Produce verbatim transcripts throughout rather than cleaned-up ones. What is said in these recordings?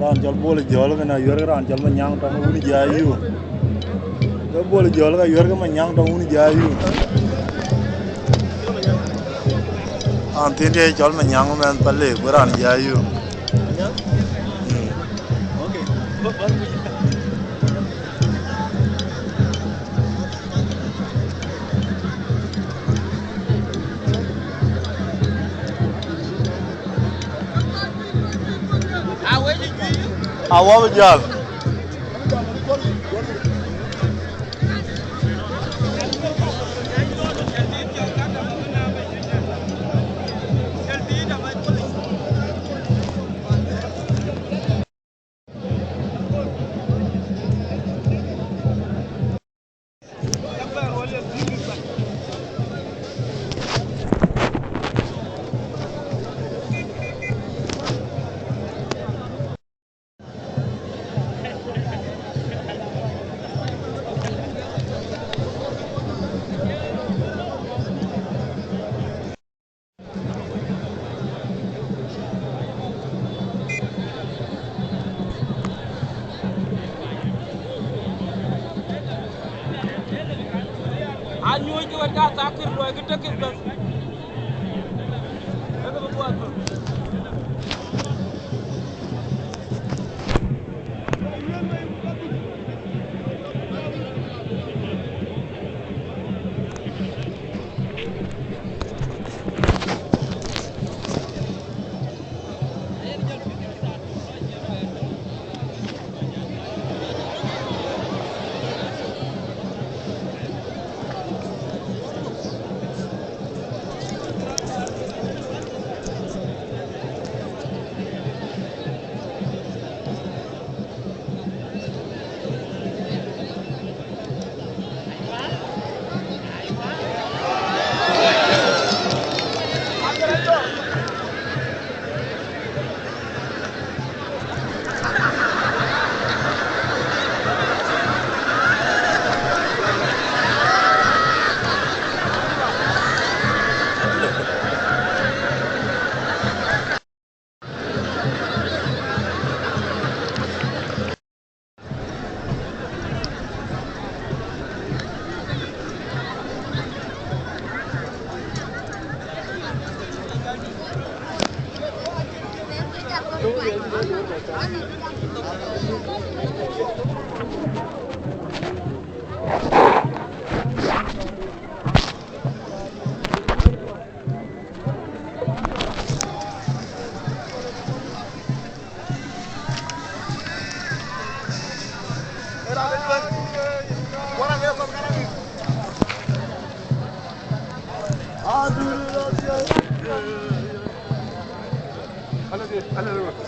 Raan cɔl Bol Jɔl kënë ayuɛ̈r ke raan cɔl Manyaŋ tɔŋ wun jai yu. Ke Bol Jɔl ke ayuɛ̈r ke Manyaŋ tɔŋ wun jai yu. An thiin tï cɔl Manyaŋ mɛn Palik bï raan jai yu. Mm. Awɔp jäl. Anyuɔ̈c ke wɛ̈t ka thakir luɔi ke tekir bɛ̈n. Ee ke bï guɔ thök.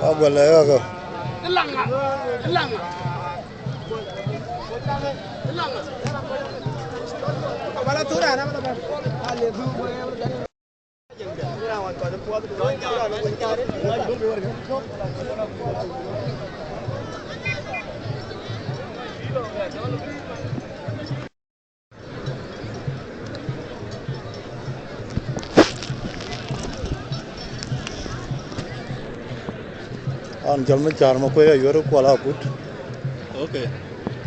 Aguɛl ë ɣɔ̈k. An cɔl Macar Makuei ayuɛ̈r Kuɔl Akut. Ok.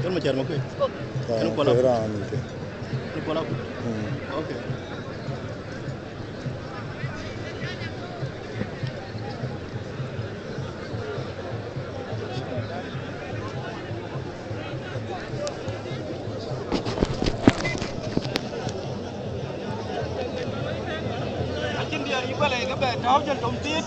Cɔl Macar Makuei. Ah, en Kuɔl Akut. Raan ke. En Kuɔl Akut. Mm. Ok. Acïn diɛɛr yï bɛ̈lɛ̈i ke bɛ tääu jël tom thiit.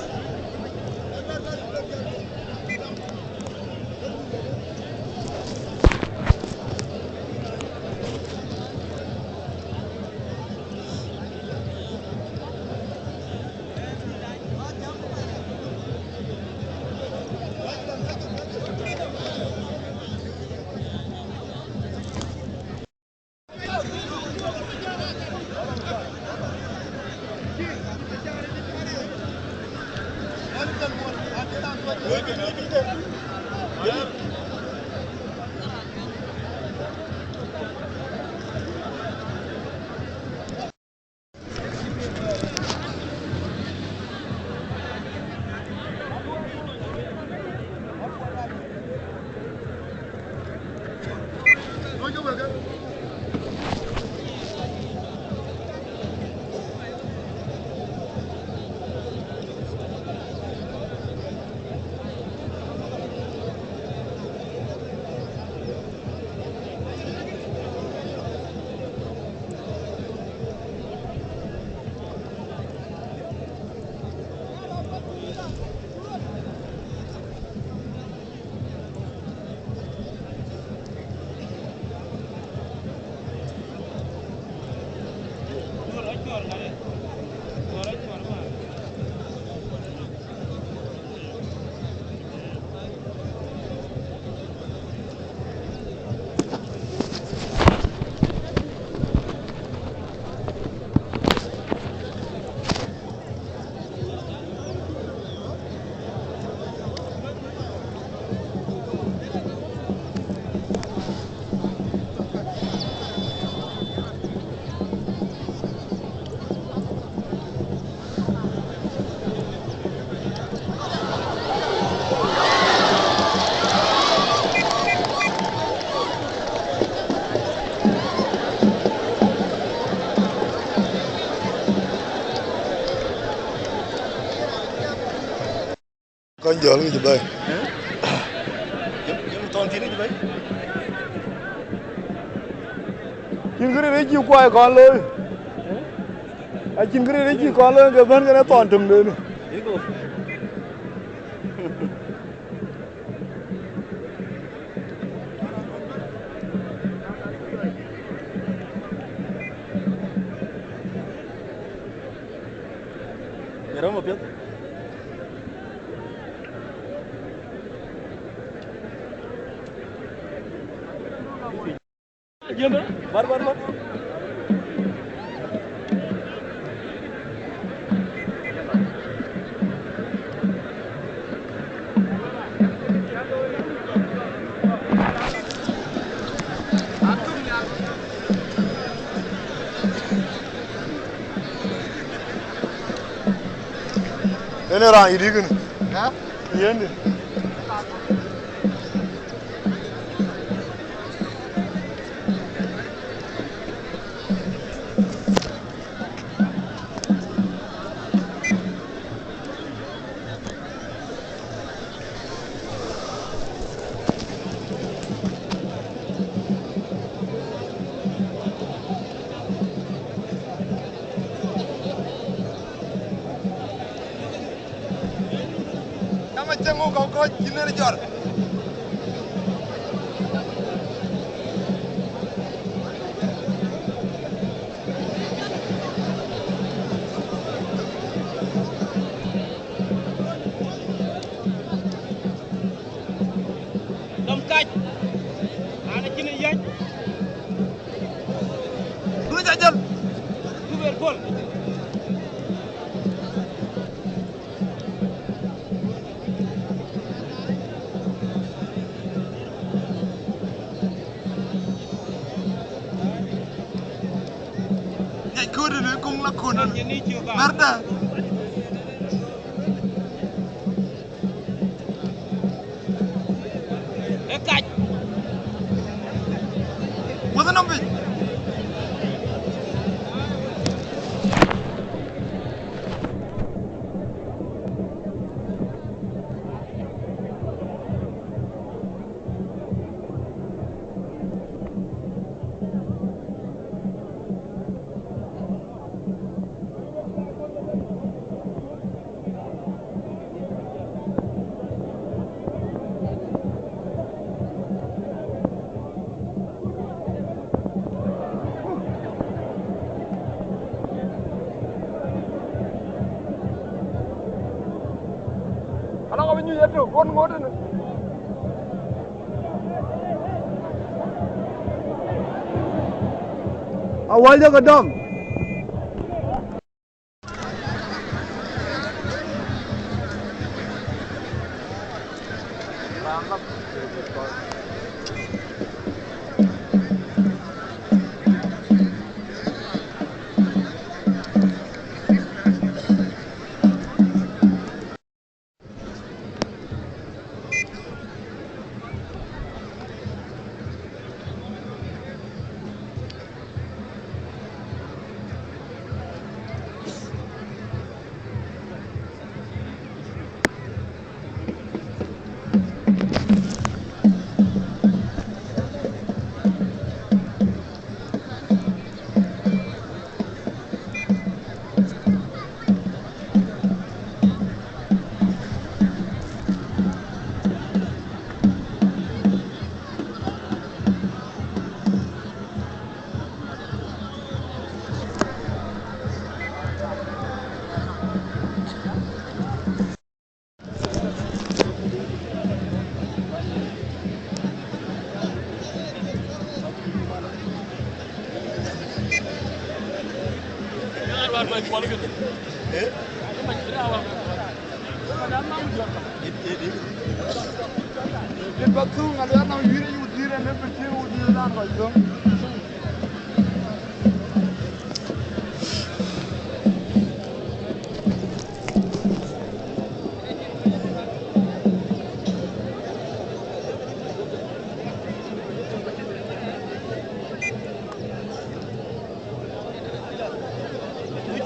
Jɔl kë cï bɛ̈i. Jɔl, jɔl thɔn thïn kë cï bɛ̈i. Cïn kërɛɛc rëëc cï kuai kɔn looi. Acïn kërɛɛc rëëc cï kɔn looi ke bɛ̈n kënë thɔn töŋ deni. Ye rɔm apiɛth. Bar, bar, bar. Ënë raan yï dï kënë. Yen dï. Ama cieŋ ŋö kɔ̈u kɔc cïn en jɔr. Dɔm kac. Ana cïn yäc. Dun ca jël. Duber pol. Ŋiɛc kööt në kuŋ la kun. Märda. Ë kac. Wuɔth nɔm piny. Ala ka bï nyuc ëtök, won ŋoot ënë. Awal jɔ ke dɔm.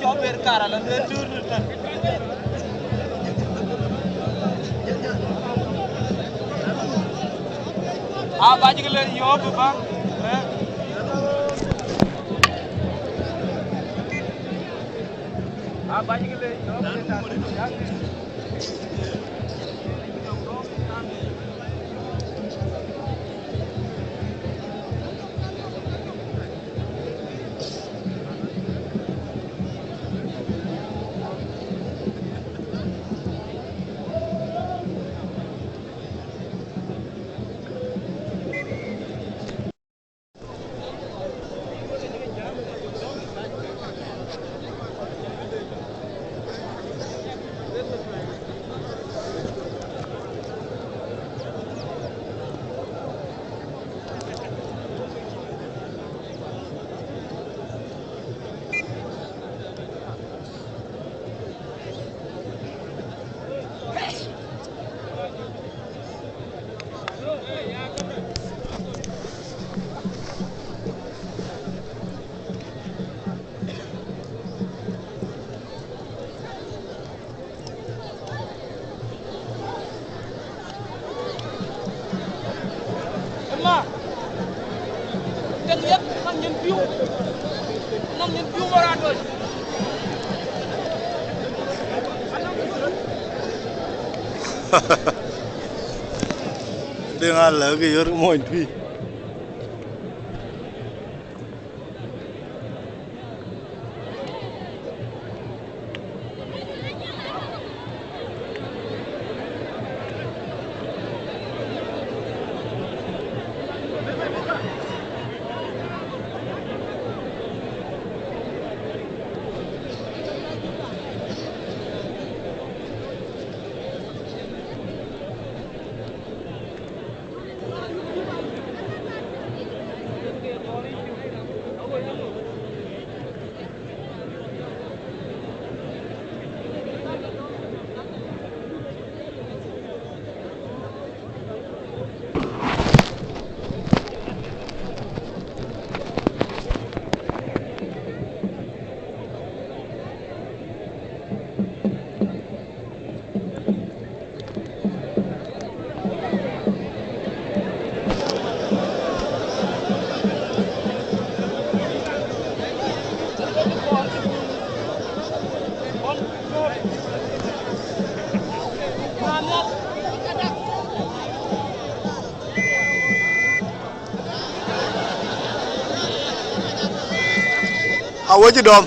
Cɔl ber kar ala duel duel duel. Aa, ba cï ke le yɔ̈ɔ̈k bï bä. Eh? Aa, ba cï ke le yɔ̈ɔ̈k bï bä. Ëma, cïn yeth nɔm nyin piu, nɔm nyin piu wär adöc. Deŋ alë ke yör mony tui. Awɔc dɔm.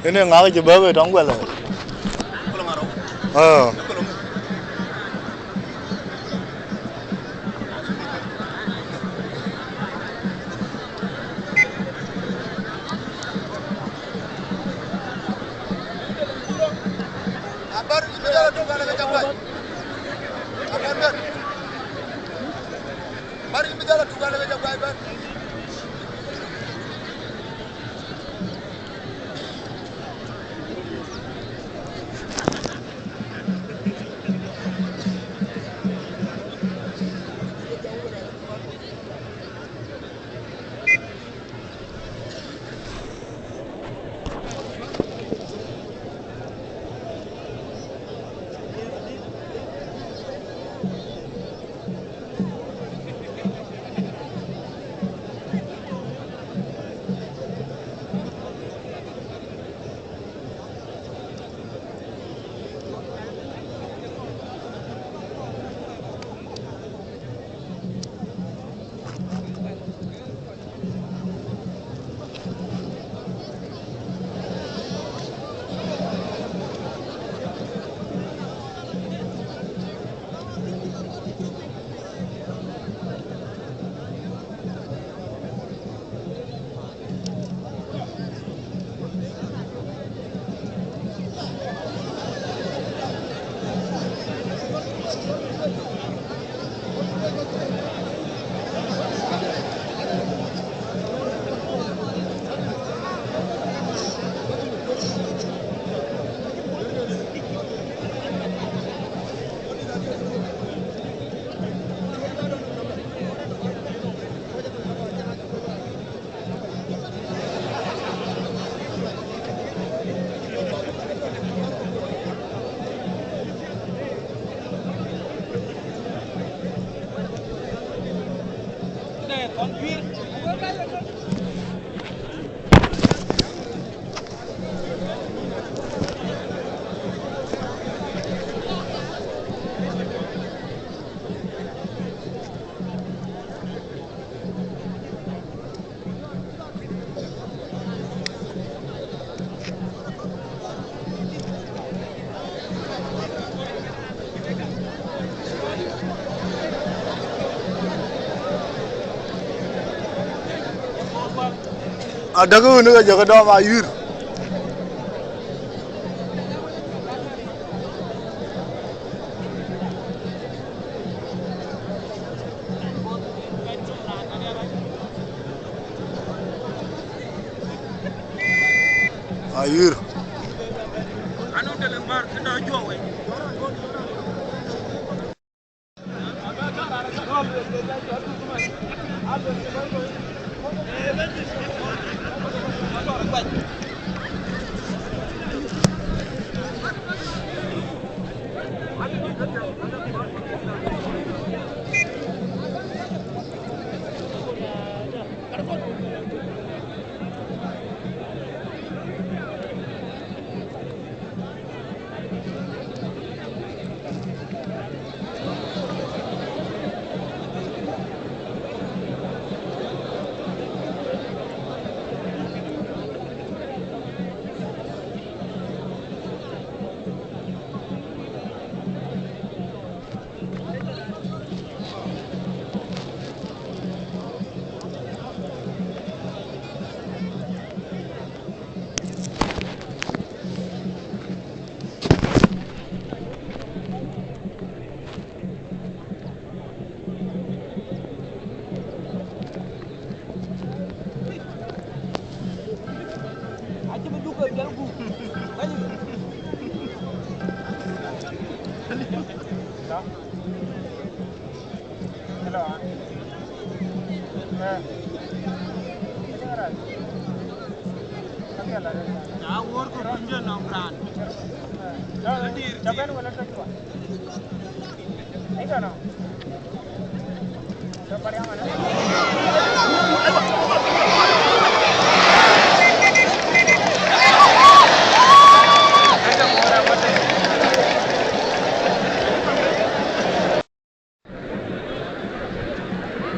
Ënë ŋak cï bɛ̈ɛ̈i tɔŋ guɛlë. Aa. Abar yïn bï jɔl atuk alë ke jam guai. Abar bɛ̈n. Abar yïn bï jɔl atuk alë ke jam guai bɛ̈n. Adäk wën ke jɔkë dɔm ayïr. Ayïr.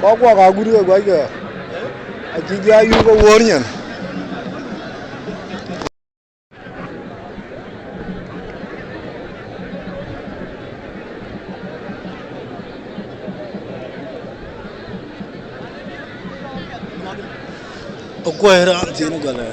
Kɔc kuɔ ka gut ke guackë, acï jɔ yök ke wuɔ̈ɔ̈r nyin. Akuɔ̈c raan thiin gɔl ë.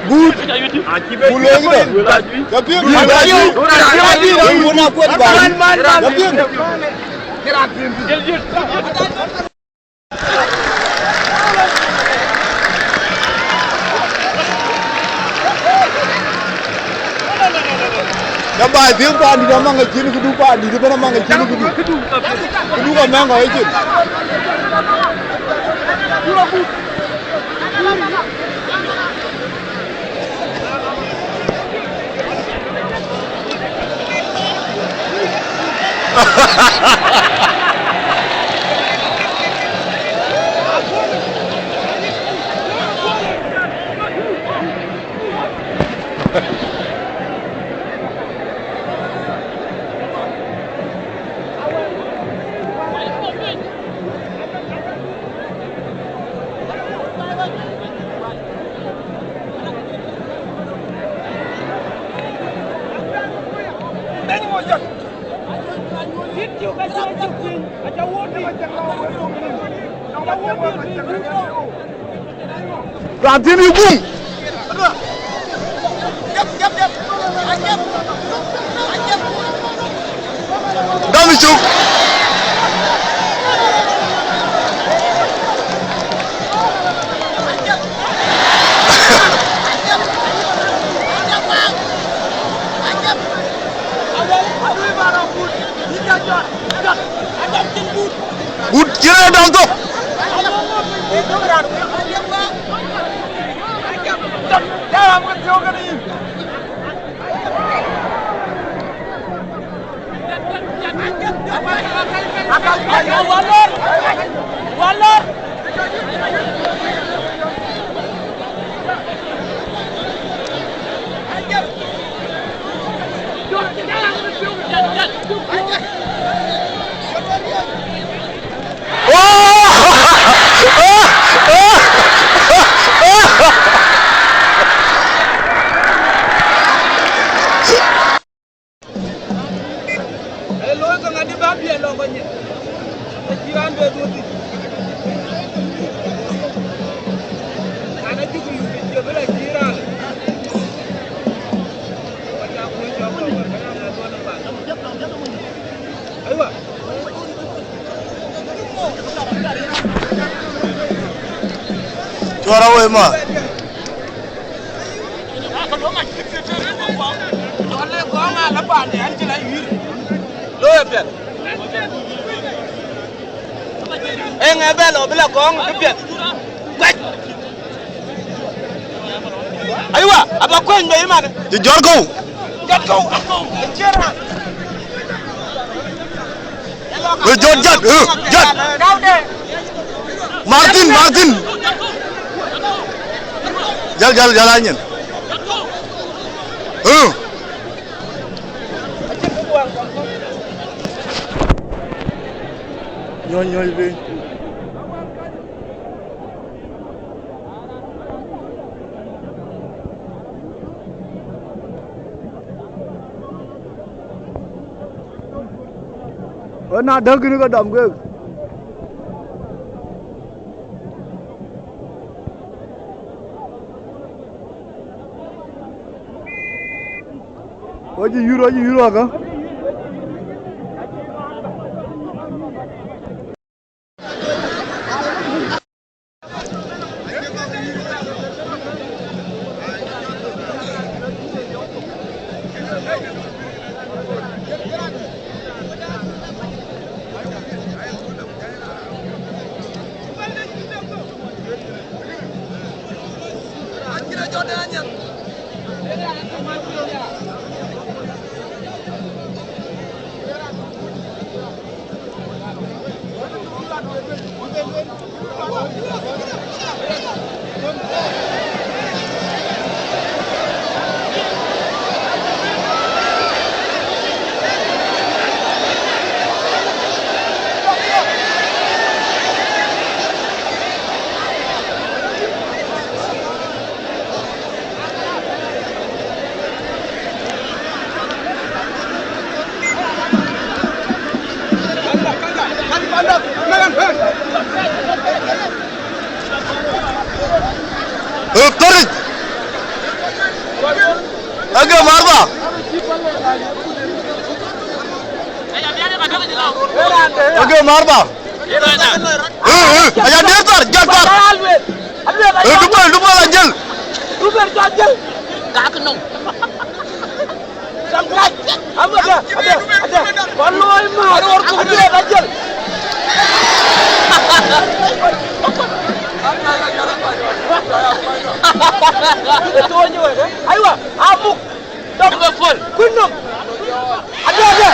Gut. Ku lueel këdë? Ca piŋ. Gut. Ca piŋ. Ca piŋ. Ca piŋ. Ka baai piŋ paandït amaŋ acïn këdu, paandït ëbën amaŋ acïn këdu. Këdu ka mɛŋ kɔc ecin. Raan thiin yï guum. Gam cuk. But cïn ë dɔm thok. Cuɔr awei ma. Looi piɛth. Eeŋɛ bɛ lɔ bï la gɔɔŋ kë piɛth. Guɛc. Aywa, aba kuɛny bei man. Cï jɔt kɔ̈u. Jɔt kɔ̈u. Ë jɔt jat, ë, jat. Martin, Martin. Jal, jal, jal anyin. Ë. Nyony, nyony piny. Wën na däk kïn ke dɔm kek. Acï yur, acï yur aka. Ëtɔ̈ric. Ake marba. Ake marba. Aya dier thar, jal thar. Dubel, dubel ajel. Aywa, amuk. Liverpool. Kunom. Ade, ade,